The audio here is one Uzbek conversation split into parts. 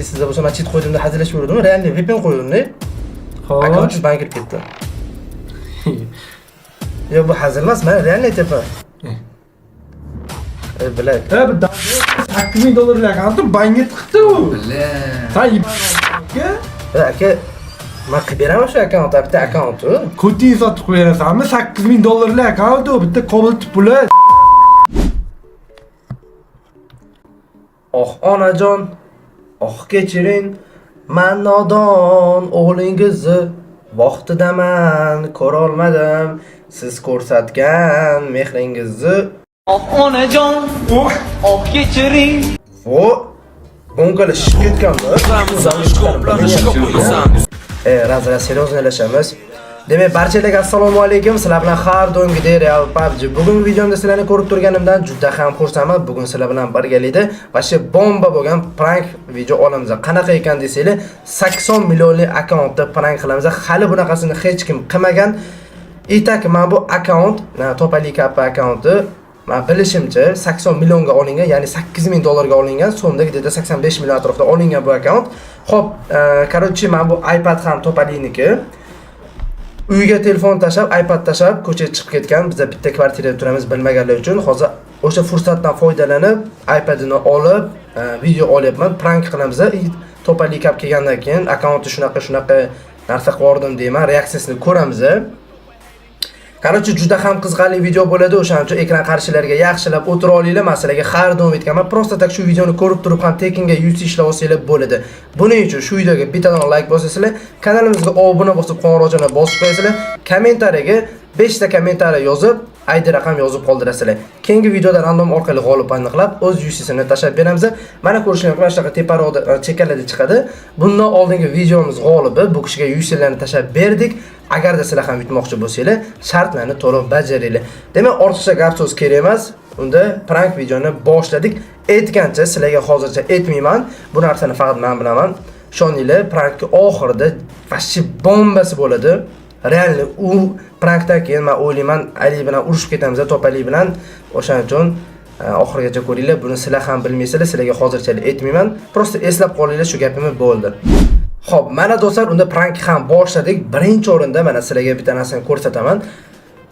Sizda bo'lsa, man cheat qo'ydim deb hazillashib yurdim, реально VPN qo'ydim-da. Xo'sh. Akkauntingiz ban kirib ketdi. Yo'q, bu hazil emas, man реально aytyapman. E, блядь. E, bu 8000 dollarlik akkauntim banga tiqdi u. Бля. San aka, E, aka, man qilib beraman shu akkaunt, bitta akkaunt u. ko'tingni sotib qo'yarasanmi? 8000 dollarlik akkaunt u, bitta Cobalt puli. Oh onajon, oh kechiring, man nodon o'g'lingizni vaqtidaman ko'rolmadim siz ko'rsatgan mehringizni. Oh onajon, Oh, oh kechiring. Vo, o'ngala shishib ketganmi? E, раз раз серьезно lashamiz. Demak, barchalarga assalomu alaykum. Sizlar bilan har doimgidek Real PUBG. Bugungi videomda sizlarni ko'rib turganimdan juda ham xursandman. Bugun sizlar bilan birgalikda вообще bomba bo'lgan prank video olamiz. Qanaqa ekan desanglar, 80 millionlik akkauntda prank qilamiz. Hali bunaqasini hech kim qilmagan. Itak, mana bu akkaunt, Topali Kapa akkaunti, man bilishimcha 80 millionga olingan, ya'ni 8000 dollarga olingan, so'mda где-то 85 million atrofida olingan bu akkaunt. Xo'p, короче, mana bu iPad ham Topaliniki. Uyga telefon tashlab, iPad tashlab ko'chaga chiqib ketgan. Biz bitta kvartirada turamiz, bilmaganlar uchun. Hozir o'sha fursatdan foydalanib, iPadini olib, video olyapman, prank qilamiz. Topali kap kelgandan keyin akkaunti shunaqa shunaqa narsa qilib yubordim deyman, reaksiyasini ko'ramiz. Короче, juda ham qiziqarli video bo'ladi. O'shaning uchun ekran qarshilariga yaxshilab o'tira olinglar. Men sizlarga har doim aytganman, просто так shu videoni ko'rib turib ham tekinga UC ishlab olsanglar bo'ladi. Buning uchun shu videoga bittadan like bosasizlar, kanalimizga obuna bosib, qo'ng'iroqchani bosib qo'yasizlar, kommentariyaga 5 ta kommentariya yozib, ID raqam yozib qoldirasizlar. Keyingi videoda random orqali g'olib aniqlab, o'z UC'sini tashlab beramiz. Mana ko'rishinglar mumkin, mana shunaqa teparoqda, chekkalarda chiqadi. Bundan oldingi videomiz g'olibi bu kishiga UC'larni tashlab berdik. Agarda sizlar ham yutmoqchi bo'lsanglar, shartlarni to'liq bajaringlar. Demak, ortiqcha gap so'z kerak emas. Unda prank videoni boshladik. Aytgancha sizlarga hozircha aytmayman. Bu narsani faqat men bilaman. Ishoninglar, prankni oxirida вообще bombasi bo'ladi. Реально u prankdan keyin men o'ylayman, Ali bilan urushib ketamiz, Topali bilan. O'shaning uchun oxirigacha ko'ringlar. Buni sizlar ham bilmaysizlar, sizlarga hozirchalik aytmayman. Просто eslab qolinglar shu gapimni, bo'ldi. Xo'p, mana do'stlar, unda prank ham boshladik. Birinchi o'rinda mana sizlarga bitta narsani ko'rsataman.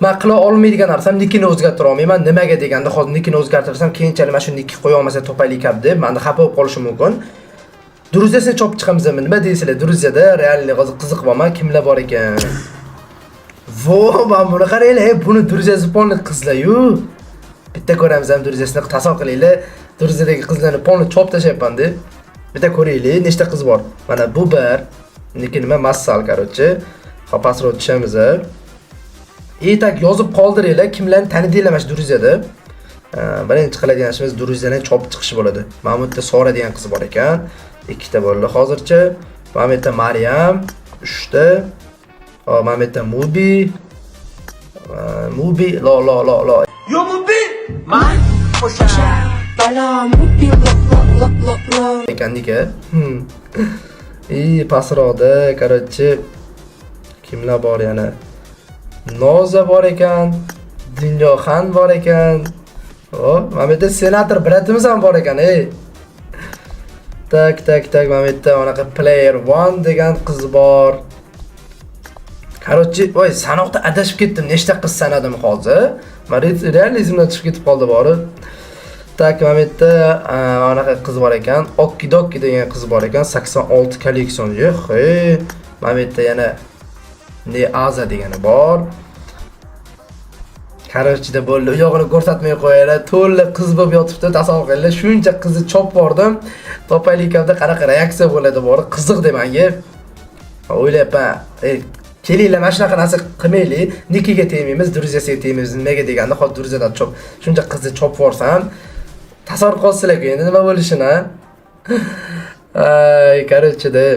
Men qila olmaydigan narsam nikini o'zgartira olmayman. Nimaga deganda, hozir nikini o'zgartirsam, keyinchalik mana shu nikni qo'ya olmasa Topali kap deb meni xafa bo'lib qolishim mumkin. Друзья sini chopib chiqamizmi? Nima deysizlar? Друзья da реально hozir qiziq borman, kimlar bor ekan? Vo, mana buni qaranglar, buni друзья si полный qizlar-yu. Bitta ko'ramiz ham друзья sini, tasavvur qilinglar. Друзья dagi qizlarni полный chop tashlayapman deb. Bitta ko'raylik, nechta qiz bor. Mana bu bir. Niki nima? Massal, короче. Hop, pastroq tushamiz. И так yozib qoldiringlar, kimlarni tanidinglar mana shu друзья da. Birinchi qiladigan ishimiz друзья ni chopib chiqish bo'ladi. Mana bu yerda Sora degan qiz bor ekan. Ikkita bo'ldi hozircha. Mana bu yerda Maryam, uchta. Hop, mana bu yerda Mubi. Mubi, lo lo lo lo. Yo Mubi, man o'sha Balom, mubi, lo lo lo lo lo. Ekandika. И pastroqda, короче, kimlar bor yana? Noza bor ekan, Dunyoxon bor ekan. O, mana bu yerda senator брат imiz ham bor ekan, ey. Так, так, так, mana bu yerda anaqa Player One degan qiz bor. Короче, voy, sanoqda adashib ketdim. Nechta qiz sanadim hozir? Men realizmdan chiqib ketib qoldi bori. Так, mana bu yerda anaqa qiz bor ekan. Okki-dokki degan qiz bor ekan. 86 kolleksion. Yo'q, hey. Mana bu yerda yana Neaza degani bor. Короче, bo'ldi. U yog'ini ko'rsatmay qo'yaylar. To'la qiz bo'lib yotibdi. Tasavvur qilinglar, shuncha qizni chopib bordim. Topaylikamda qanaqa reaksiya bo'ladi bori qiziq de menga. O'ylayapman. Kelinglar, mana shunaqa narsa qilmaylik. Nikiga tegmaymiz, друзья siga tegmaymiz. Nimaga deganda, hozir друзья dan chop, shuncha qizni chopib yuborsam, tasavvur qilsizlar endi nima bo'lishini. Ay, короче, de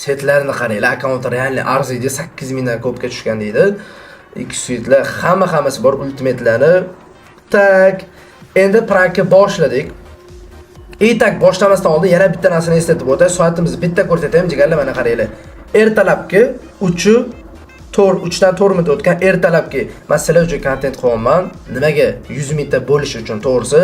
setlarni qaranglar, akkaunt реально arziydi, 8000 dan ko'pga tushgan deydi. Ikki suitlar, hamma hammasi bor, ultimate'lari. Так, endi prankni boshladik. И так boshlamasdan oldin yana bitta narsani eslatib o'tay. Soatimizni bitta ko'rsataymi, jigarlar, mana qaranglar. Ertalabki 3 4 3 dan 4 minut o'tgan ertalabki. Men sizlar uchun kontent qilyapman. Nimaga? 100 mingta bo'lish uchun, to'g'risi.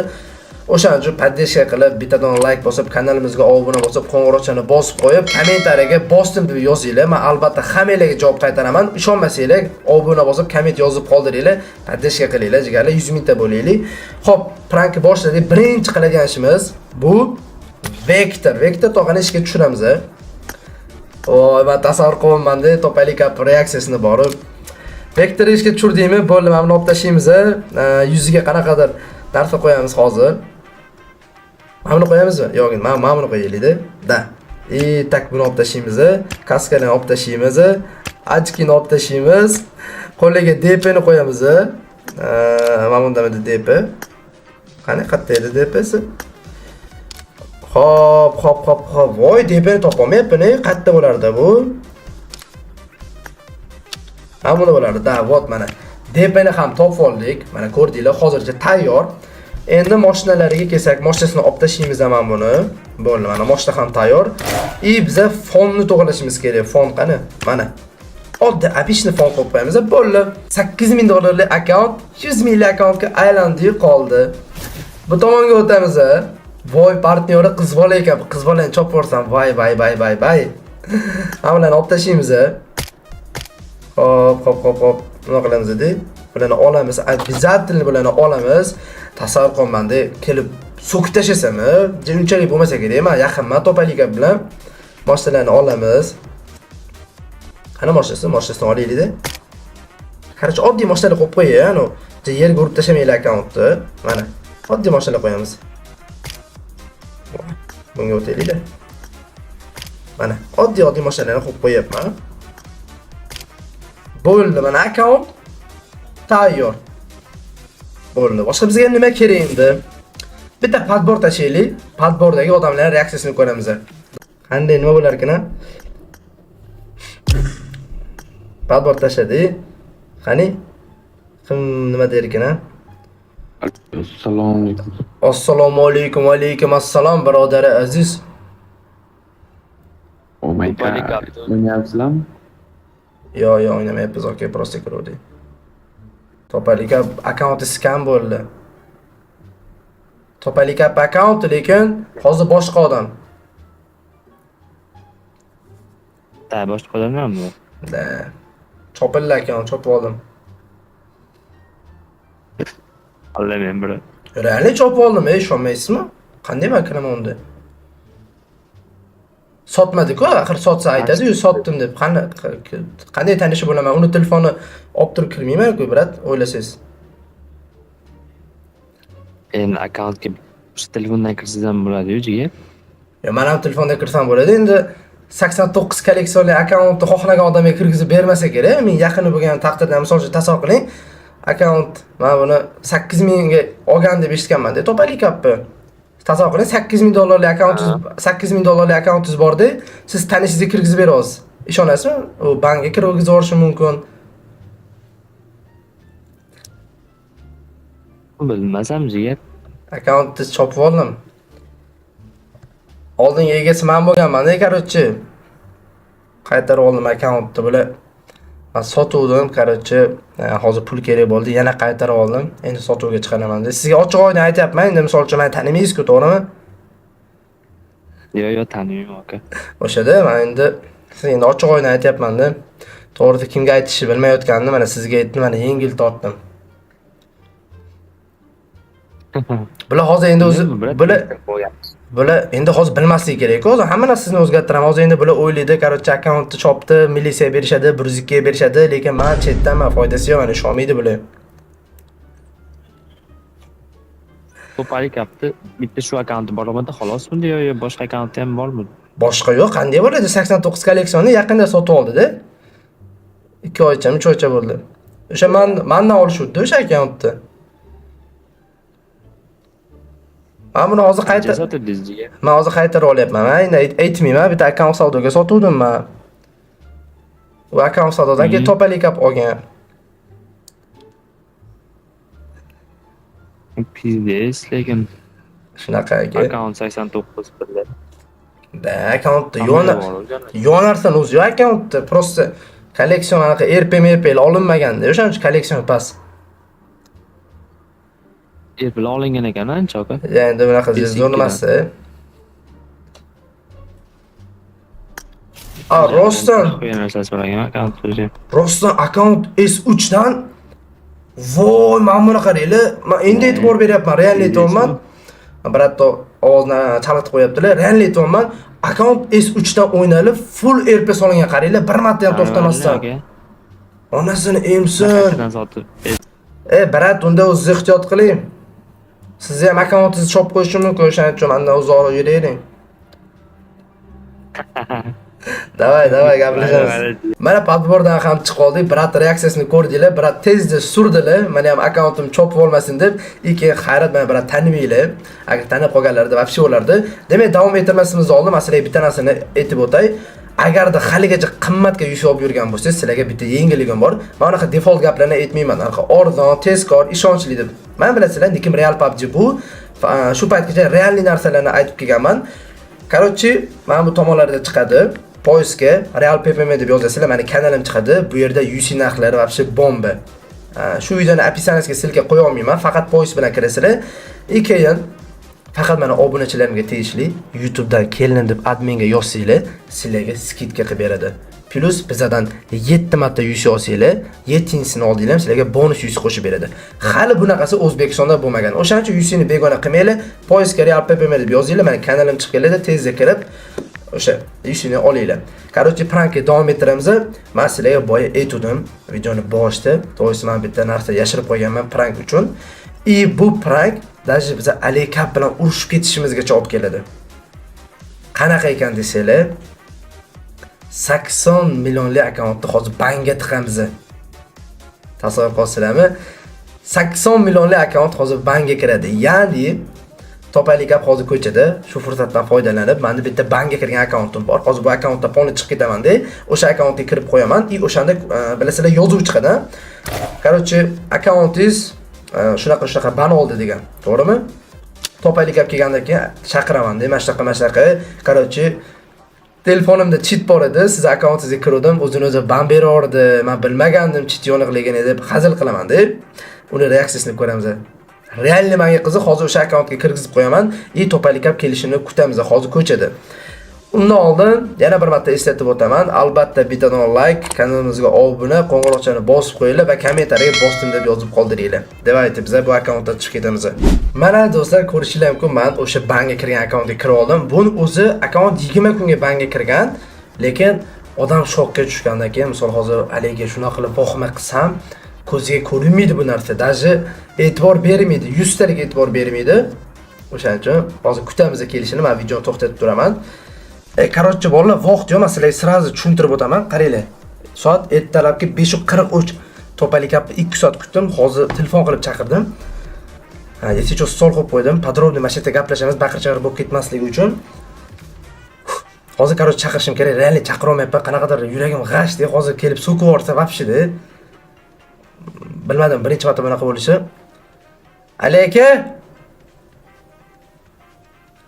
O'shaning uchun поддержка qilib, bittadan like bosib, kanalimizga obuna bosib, qo'ng'iroqchani bosib qo'yib, kommentariyaga bosdim deb yozinglar. Men albatta hammanglarga javob qaytaraman. Ishonmasanglar, obuna bosib, komment yozib qoldiringlar, поддержка qilinglar, jigarlar, 100 mingta bo'laylik. Xo'p, prankni boshladik. Birinchi qiladigan ishimiz bu Vektor. Vektor tog'ani ishga tushiramiz. Voy, men tasavvur qilyapman-da, Topalik ap reaksiyasini borib. Vektor ishga tushirdikmi, bo'ldi, mana buni olib tashlaymiz. Yuziga qanaqadir narsa qo'yamiz hozir. Mana buni qo'yamizmi? Yo'q, mana buni qo'yaylik-da. Да. И так buni olib tashlaymiz. Kaskani olib tashlaymiz. Очки ni olib tashlaymiz. Qo'liga DP ni qo'yamiz. Mana bunda DP. Qani, qayerda edi DPsi? Hop, hop, hop, hop. Voy, DPni topolmayapman, qayerda bo'lardi bu? Mana buni bo'lardi. Да, вот mana. DPni ham topib oldik. Mana ko'rdinglar, hozircha tayyor. Endi mashinalariga kelsak, mashinasini olib tashlaymiz mana buni. Bo'ldi, mana mashina ham tayyor. И biza fonni to'g'rilashimiz kerak. Fon qani? Mana. Oddiy обычный fon qo'yib qo'yamiz. Bo'ldi. 8000 dollarlik akkaunt 100 minglik akkauntga aylandi qoldi. Bu tomonga o'tamiz. Voy, partnyori qiz bola ekan. Qiz bolani chopib yuborsam, voy voy voy voy voy. Hammalarni ularni olib tashlaymiz. Hop, hop, hop, hop. Nima qilamiz edi? Bularni olamiz, обязательно bularni olamiz. Tasavvur qilyapman-da, kelib so'kib tashlasam, unchalik bo'lmasa kerak. Men yaqinman Topalika bilan. Mashinalarni olamiz. Qani mashinasi? Mashinasini olaylik-da. Короче, oddiy mashinalar qo'yib qo'yay, anu yerga urib tashlamaylik akkauntni. Mana, oddiy mashinalar qo'yamiz. Bunga o'taylik-da. Mana, oddiy mashinalarni qo'yib qo'yapman. Bo'ldi, mana akkaunt tayyor. Bo'ldi. Boshqa bizga nima kerak endi? Bitta подбор tashlaylik. Подбор dagi odamlar reaksiyasini ko'ramiz. Qanday, nima bo'lar ekan, a? Подбор tashladik. Qani? Kim nima der ekan, a? Assalomu alaykum. Assalomu alaykum, va alaykum assalom, birodar aziz. Oh my god. O'ynayapsizlarmi? Yo, yo, o'ynamayapmiz, aka, просто kiruvdik. Topalik akkaunti скам bo'ldi. Topalik akkaunti, lekin hozir boshqa odam. Да, boshqa odamlarmi bu? Да. Chopildi akkaunt, chopib oldim. Alla men biri. Реально chopib oldim, ey, ishonmaysizmi? Qanday man kiraman unda? Sotmadi-ku, axir sotsa aytadi-yu, sotdim deb. Qanday tanishi bo'laman? Uni telefonni olib turib kirmayman-ku, брат, o'ylasangiz. Endi akkauntga o'sha telefondan kirsangiz ham bo'ladi-yu, jigar. Yo, men ham telefonda kirsam bo'ladi. Endi 89 kolleksionli akkauntni xohlagan odamga kirgizib bermasa kerak. Men yaqini bo'lgan taqdirda, misol uchun tasavvur qiling, akkaunt mana buni 8000 ga olgan deb eshitganman-da, Topalik appni. Tasavvur qiling, 8000 dollarlik akkauntingiz, 8000 dollarlik akkauntingiz borda, siz tanishingizga kirgizib beryapsiz. Ishonasizmi? U bankka kirgizib yuborishi mumkin. Bilmasam, jigar. Akkauntni chopib oldim. Oldingi egasi men bo'lganman-da, короче. Qaytarib oldim akkauntni bular. Men sotuvdim, короче, hozir pul kerak bo'ldi, yana qaytarib oldim. Endi sotuvga chiqaraman deb. Sizga ochiq oydin aytyapman, endi misol uchun meni tanimaysiz-ku, to'g'rimi? Yo'q, yo'q, tanimayman aka. O'shada men endi sizga endi ochiq oydin aytyapman-da. To'g'risi kimga aytishni bilmayotgandim, mana sizga aytdim, mana yengil tortdim. Bular hozir endi o'zi bular endi hozir bilmasligi kerak-ku, hozir hamma narsasini o'zgartiraman. Hozir endi bular o'ylaydi, короче, akkauntni chopdi, militsiyaga berishadi, 102 ga berishadi, lekin men chetdanman, foydasi yo'q, mana ishonmaydi bular. Topalik appni bitta shu akkaunti bormidi, xolosmidi yo boshqa akkaunti ham bormi? Boshqa yo'q, qanday bo'ladi? 89 kolleksiyonni yaqinda sotib oldi-da. 2 oycha, 3 oycha bo'ldi. O'sha mandan olishuvdi o'sha akkauntni. Men buni hozir qayta sotdingiz jigar? Men hozir qaytarib olyapman. Men endi aytmayman, bitta akkaunt savdoga sotuvdim men. U akkaunt savdodan keyin Topalik app olgan. Pizdes, lekin Shunaqa aka. Akkaunt 89 birda. Да, akkauntda yo'q narsani o'zi yo'q akkauntda. Просто kolleksion anaqa RP MRP olinmaganda, o'shaning uchun kolleksion past. Er bilan olingan ekan ancha aka. Endi bunaqa Besikidan. zo'r nimasi? A, rostdan, Qo'ygan narsasi bor ekan akkaunt o'zi. rostdan akkaunt S3 dan. Voy, mana buni qaranglar. Men endi e'tibor beryapman, реально aytyapman. Брат, ovozni chalg'itib qo'yaptilar. Реально aytyapman. Akkaunt S3 dan o'ynalib, full RP solingan, qaranglar, bir marta ham to'xtamasdan. Onasini emsin. Qayerdan sotib? E, брат, unda o'zingiz ehtiyot qiling. Sizni ham akkauntingizni chopib qo'yishi mumkin, o'shaning uchun mandan uzoqroq yuravering. Давай, давай, gaplashamiz. Mana подбор dan ham chiqib oldik. Брат reaksiyasini ko'rdinglar. Брат tezda surdilar. Meni ham akkauntim chopib olmasin deb. И keyin hayrat, mana брат tanimanglar. Agar tanib qolganlarida вообще bo'lardi. Demak, davom ettirmasimiz oldin man sizlarga bitta narsani aytib o'tay. Agarda haligacha qimmatga UC olib yurgan bo'lsangiz, sizlarga bitta yengilligim bor. Men unaqa default gaplarni aytmayman. Anaqa arzon, tezkor, ishonchli deb. Men bilasizlar, nikim Real PUBG bu. Shu paytgacha реальный narsalarni aytib kelganman. Короче, mana bu tomonlarda chiqadi. Поиск ga Real PPM deb yozasizlar, meni kanalim chiqadi. Bu yerda UC narxlari вообще bomba. Shu videoni описание siga ссылка qo'ya olmayman, faqat поиск bilan kirasizlar. И keyin faqat mana obunachilarimga tegishli YouTube'dan kelin deb adminga yozsanglar, sizlarga скидка qilib beradi. Плюс bizadan 7 marta UC olsanglar, 7-chisini oldinglar, sizlarga bonus UC qo'shib beradi. Hali bunaqasi O'zbekistonda bo'lmagan. O'shaning uchun UC ni begona qilmanglar. Поиск ga Real PPM deb yozinglar, mana kanalim chiqib keladi, tezda kirib o'sha UC ni olinglar. Короче, prankni davom ettiramiz. Men sizlarga boya aytgandim videoni boshida, to'g'risi men bitta narsa yashirib qo'yganman prank uchun. И bu prank даже biza Alikap bilan urushib ketishimizgacha olib keladi. Qanaqa ekan desanglar, 80 millionlik akkauntni hozir banga tiqamiz. Tasavvur qilasizlarmi? 80 millionlik akkaunt hozir banga kiradi. Ya'ni Topaylik gap hozir ko'chada shu fursatdan foydalanib, menda bitta banga kirgan akkauntim bor. Hozir bu akkauntda полный chiqib ketaman-da, o'sha akkauntga kirib qo'yaman. И o'shanda bilasizlar, yozuv chiqadi. Короче, akkauntingiz shunaqa shunaqa ban oldi degan. To'g'rimi? Topaylik gap kelgandan keyin chaqiraman-da, mana shunaqa mana shunaqa. Короче, telefonimda чит bor edi, siz akkauntingizga kiruvdim, o'zini o'zi ban beraverdi. Men bilmagandim чит yoniqligini deb hazil qilaman deb. Uni reaksiyasini ko'ramiz. Реально menga qiziq, hozir o'sha akkauntga kirgizib qo'yaman и Topaylik gap kelishini kutamiz hozir ko'chada. Undan oldin yana bir marta eslatib o'taman. Albatta bittadan like, kanalimizga obuna, qo'ng'iroqchani bosib qo'yinglar va kommentariyaga bosdim deb yozib qoldiringlar. Давайте biz bu akkauntdan chiqib ketamiz. Mana do'stlar, ko'rishingiz mumkin, men o'sha banga kirgan akkauntga kirib oldim. Buni o'zi akkaunt 20 kunga banga kirgan, lekin odam shokka tushgandan keyin, misol hozir haligi shunaqa qilib vahima qilsam, ko'ziga ko'rinmaydi bu narsa. Даже e'tibor bermaydi, 100 talik e'tibor bermaydi. O'shaning uchun hozir kutamiz kelishini, men videoni to'xtatib turaman. Короче, bolalar, vaqt yo'q, man sizlarga сразу tushuntirib o'taman. Qaranglar. Soat ertalabki 5:43. Topalik gapni 2 soat kutdim. Hozir telefon qilib chaqirdim. Ha, если что, stol qo'yib qo'ydim. Подробно mana shu yerda gaplashamiz, baqir-chaqir bo'lib ketmasligi uchun. Hozir, короче, chaqirishim kerak. Реально chaqira olmayapman. Qanaqadir yuragim g'ash de, hozir kelib so'kib yuborsa вообще de. Bilmadim, birinchi marta bunaqa bo'lishi. Ali aka?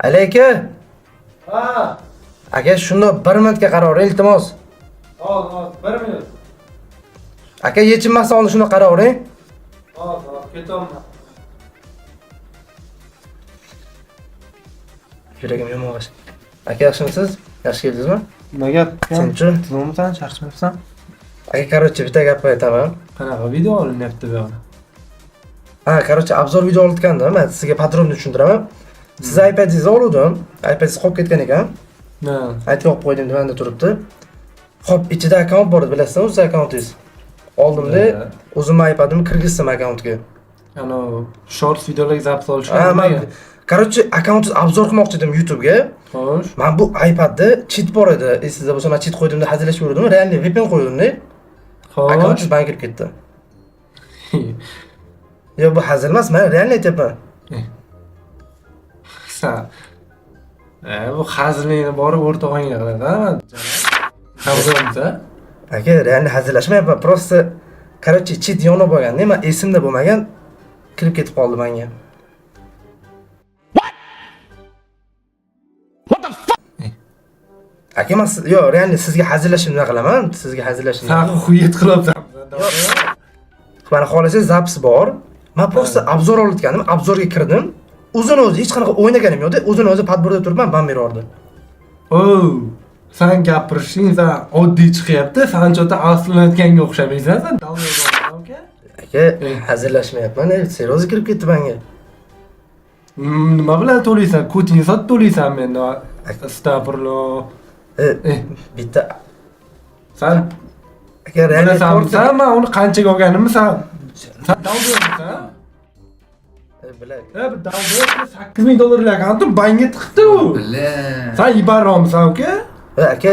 Ali aka? Ha, Aka, shuni bir minutga qaravering, iltimos. Hozir, hozir, bir minut. Aka, yechinmasdan oldin shuni qaravering. Hozir, hozir, ketyapman. Yuragim yomon g'ash. Aka, yaxshimisiz? Yaxshi keldingizmi? Nima gap? Sen-chi? Tuzukmisan, charchamayapsan? Aka, короче, bitta gap aytaman. Qanaqa video olinyapti bu yoqda? Ha, короче, обзор video olayotgandim. Men sizga подробно tushuntiraman. Siz iPadingizni oluvdim. iPadingiz qolib ketgan ekan. Ha. Aytib olib qo'ydim, divanda turibdi. Xo'p, ichida akkaunt bor edi, bilasizmi, o'zi akkauntingiz. Oldimda o'zimni iPadimni kirgizdim akkauntga. Ana shorts videolarga запись olishgan. Ha, man, короче, akkauntingizni обзор qilmoqchi edim YouTube'ga. Xo'sh. Man bu iPadda чит bor edi. Esingizda bo'lsa, man чит qo'ydimda hazillashib yurdim. Реально VPN qo'ydim-da. Xo'sh. Akkauntingiz ban kirib ketdi. Yo'q, bu hazil emas, man реально aytyapman. San. Bu hazillikni borib o'rtog'ingga qiladi, ha? Hazilmiz, ha? Aka, реально hazillashmayapman. Просто, короче, чит yonib bo'lganda, man esimda bo'lmagan, kirib ketib qoldi menga. Aka, man yo'q, реально sizga hazillashib nima qilaman? Sizga hazillashib. San xuyet qilyapsan. Mana xohlasangiz запись bor. Man просто обзор olayotgandim, обзор ga kirdim. O'zini o'zi hech qanaqa o'ynaganim yo'qda, o'zini o'zi подбор da turibman, ban berordi. O, san gapirishing san oddiy chiqyapti, san чё-то aslanayotganga o'xshamaysan, san dalda aka. Aka, hazillashmayapman, серьёзно kirib ketdi banga. Nima bilan to'laysan? Ko'tingni sotib to'laysanmi endi? Astag'firulloh. Bitta San aka real bilasanmi san man uni qanchaga olganimni san? San dalda? Bila. E, bu dalda 8000 dollarlik akkauntim banga tiqdi u. Бля. San ibarromisan, aka? Aka,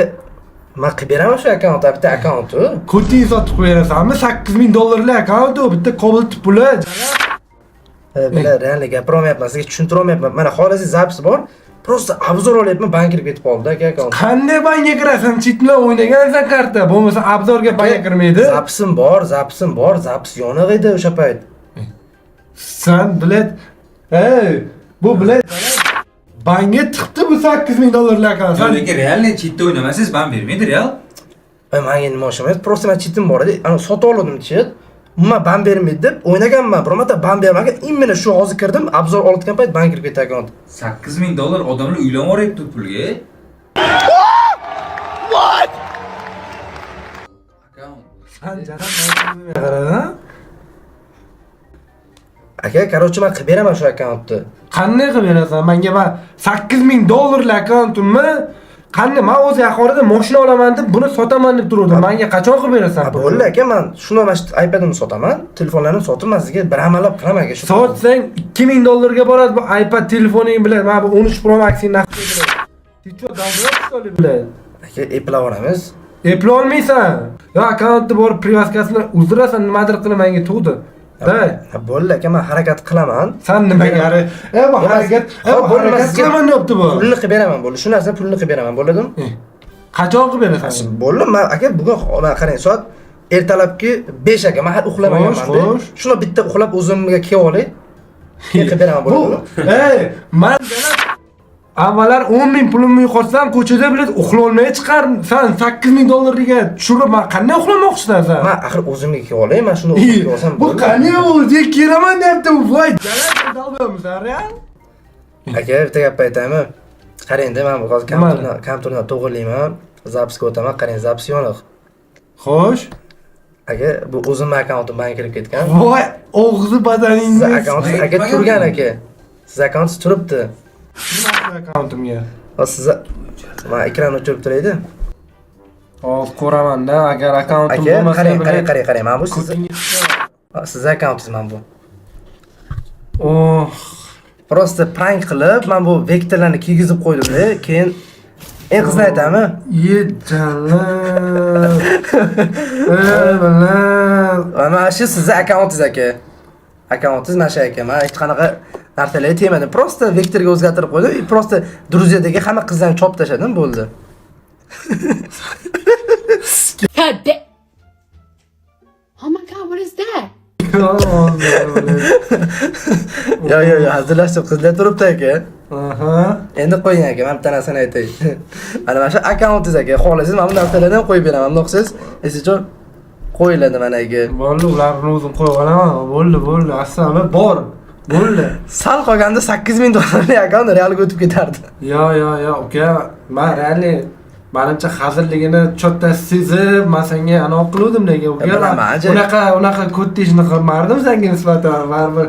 man qilib beraman shu akkaunt, bitta akkaunt u. Ko'tingni sotib qo'yarasanmi? 8000 dollarlik akkaunt u, bitta Cobalt puli. Bila, реально gapirolmayapman, sizga tushuntirolmayapman. Mana xohlasangiz запись bor. Просто обзор olyapman, bank kirib ketib qoldi aka akkaunt. Qanday bankga kirasan? Чит bilan o'ynagansan karta. Bo'lmasa обзор ga bankga kirmaydi. Запись im bor, запись im bor, запись yoniq edi o'sha payt. San, блядь, ey, bu, блядь, banga tiqdi bu 8000 dollarlik akkaunt. Yo'q, San lekin реально чит da o'ynamasangiz ban bermaydi real. Ay, manga nima o'xshamaydi. Просто man чит im bor edi. Ana sotib oldim чит. Umuman ban bermaydi deb o'ynaganman. Bir marta ban bermagan. Именно shu hozir kirdim, обзор olayotgan payt ban kirib ketdi akkaunt. 8000 dollar odamlar uylanib yuboryapti bu pulga. What? Akkaunt. San jana qara, ha? Aka, короче, man qilib beraman shu akkauntni. Qanday qilib berasan? Menga man 8000 dollarlik akkauntimni qanday man o'zi yaqin orada mashina olaman deb buni sotaman deb turuvdim. Menga qachon qilib berasan? Ha, bo'ldi aka, man shuni mana shu iPadimni sotaman, telefonlarimni sotib, man sizga bir amallab qilaman aka shu. Sotsang 2000 dollarga boradi bu iPad telefoning bilan, mana bu 13 Pro Max'ing narxi bilan. Ты чё, долбоёб, что ли, блядь? Aka, eplab olamiz. Eplolmaysan. Yo, akkauntni borib привязка sini uzdirasan, nimadir qilib menga tug'di. Day. Ha, bo'ldi aka, man harakat qilaman. San nimaga bu harakat, Xo'p, bu bo'ldi, man harakat sizga qilaman deyapti bu. Pulni qilib beraman, bo'ldi. Shu narsani pulni qilib beraman, bo'ladimi? Qachon qilib berasan? Bo'ldi, man aka bugun man qarang, soat ertalabki 5 aka, man hali uxlamaganman. Xo'sh, xo'sh. Shuni bitta uxlab o'zimga kelib olay. Keyin qilib beraman, Bu, bo'ladimi? ey, man avvallar 10 ming pulimni yo'qotsam ko'chada bilan uxlolmay chiqardim. San 8000 dollarga tushirib, man qanday uxlamoqchisan san? Man axir o'zimga kelib olay, man shuni uxlab olsam Bu bo'ldi. qanday o'ziga kelaman deyapti. Voy, jalab dalbayapmisan, real? Aka, bitta gap aytaymi? Qarang-da, men bu hozir Nima? kompyuterni to'g'rilayman, запись ga o'taman, qarang, запись yoniq. Xo'sh. Aka, bu o'zimni akkauntim bank kirib ketgan. Voy, og'zi badaningni. Siz akkauntingiz aka turgan aka. Siz akkauntingiz turibdi. Akkauntimga. Va sizni man ekranni o'chirib turaydi. Hozir ko'raman-da, agar akkauntim Aka, bo'lmasa qarang, qarang, qarang, qarang. Mana bu sizni Ko'tingga sizni akkauntingiz mana bu. Oh, Просто prank qilib, men bu vektorlarni kiygizib qo'ydim-da, keyin eng qizini aytami? Ye jalab. Ey, bilan. Mana shu sizni akkauntingiz aka. Akkauntingiz mana shu aka. Men hech qanaqa narsalarga tegmadim. Просто vektorga o'zgartirib qo'ydim. И просто друзья dagi hamma qizlarni chopib tashladim, bo'ldi. Fat bi- Oh my God, what is that? Yo, yo, yo, hazillashib qizlar turibdi aka. Aha. Endi qo'ying aka, men bitta narsani aytay. Mana mana shu akkauntingiz aka. Xohlasangiz mana bu narsalarni ham qo'yib beraman. Bundoq qilsangiz, esicho qo'yiladi mana aka. Bo'ldi, ularni o'zim qo'yib olaman. Bo'ldi, bo'ldi. Assalom, bor. Bo'ldi. Sal qolganda 8000 dollarlik akkaunt realga o'tib ketardi. Yo, yo, yo, uka, man реально manimcha hazilligini чё-то sezib, man senga anavi qiluvdim lekin uka. Bilaman, ancha- Unaqa katta ishni qilmardim senga nisbatan. Baribir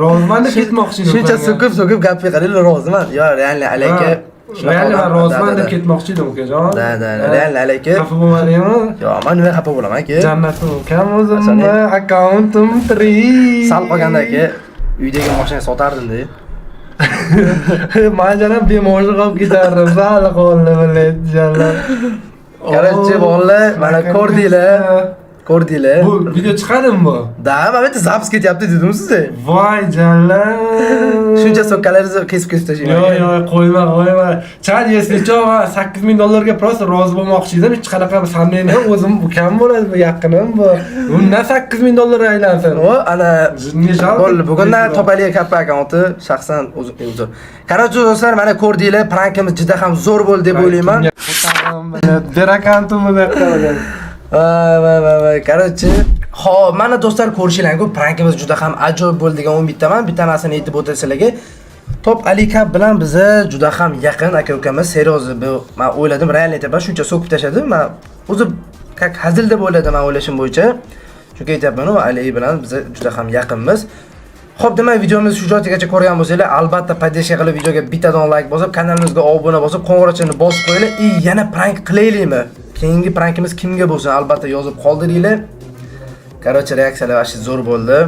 roziman deb ketmoqchi edim. Shuncha senga. so'kib so'kib gapga qarang, roziman. Yo, реально aka. Реально man roziman deb ketmoqchi edim, ukajon. Да, да, реально aka. Xafa bo'lmadingmi? Yo, man nima xafa bo'laman aka? Jannatim ukam o'zimni akkauntim tirik. Sal qolganda aka uydagi mashinani sotardim-da. Man janab bemorchi qolib ketardim. Sal qoldi, блядь, jalab. Короче, bolalar, mana ko'rdinglar. Ko'rdinglar. Bu video chiqadimi bu? Да, mana bu yerda запись ketyapti dedim sizga. Voy jalab. Shuncha so'kkalaringizni kesib kesib tashlayman. Yo'q, yo'q, qo'yma, qo'yma. Chad, если чё, man 8000 dollarga просто rozi bo'lmoqchi edim. Hech qanaqa сомнение o'zim ukam bo'ladi, bu yaqinim bu. Undan 8000 dollar aylansin. O, ana Не жалко? bo'ldi. Bugundan topali kappa akkaunti shaxsan o'zim o'zi. Короче, do'stlar, mana ko'rdinglar, prankimiz juda ham zo'r bo'ldi deb o'ylayman. Ber akkauntimni bu yoqqa. Voy, voy, voy, voy. Короче, Xo'p, mana do'stlar, ko'rishinglar, prankimiz juda ham ajoyib bo'ldi degan umiddaman. Bitta narsani aytib o'tay sizlarga. Top Ali Cup bilan biza juda ham yaqin aka ukamiz. Серьёзно, bu men o'yladim, реально aytyapman, shuncha so'kib tashladi. Men o'zi как hazil deb o'yladim, men o'ylashim bo'yicha. Chunki aytyapman-u, Ali bilan biz juda ham yaqinmiz. Xo'p, demak, videomizni shu joygacha ko'rgan bo'lsanglar, albatta поддержка qilib videoga bittadan like bosib, kanalimizga obuna bosib, qo'ng'iroqchani bosib qo'yinglar. И yana prank qilaylikmi? Keyingi prankimiz kimga bo'lsin, albatta yozib qoldiringlar. Короче, reaksiyalar вообще zo'r bo'ldi.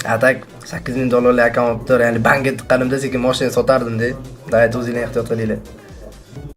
А так 8000 dollarlik akkauntni, ya'ni bankka tiqqanimda sekin mashina sotardim-da. Давайте, o'zinglar ehtiyot qilinglar.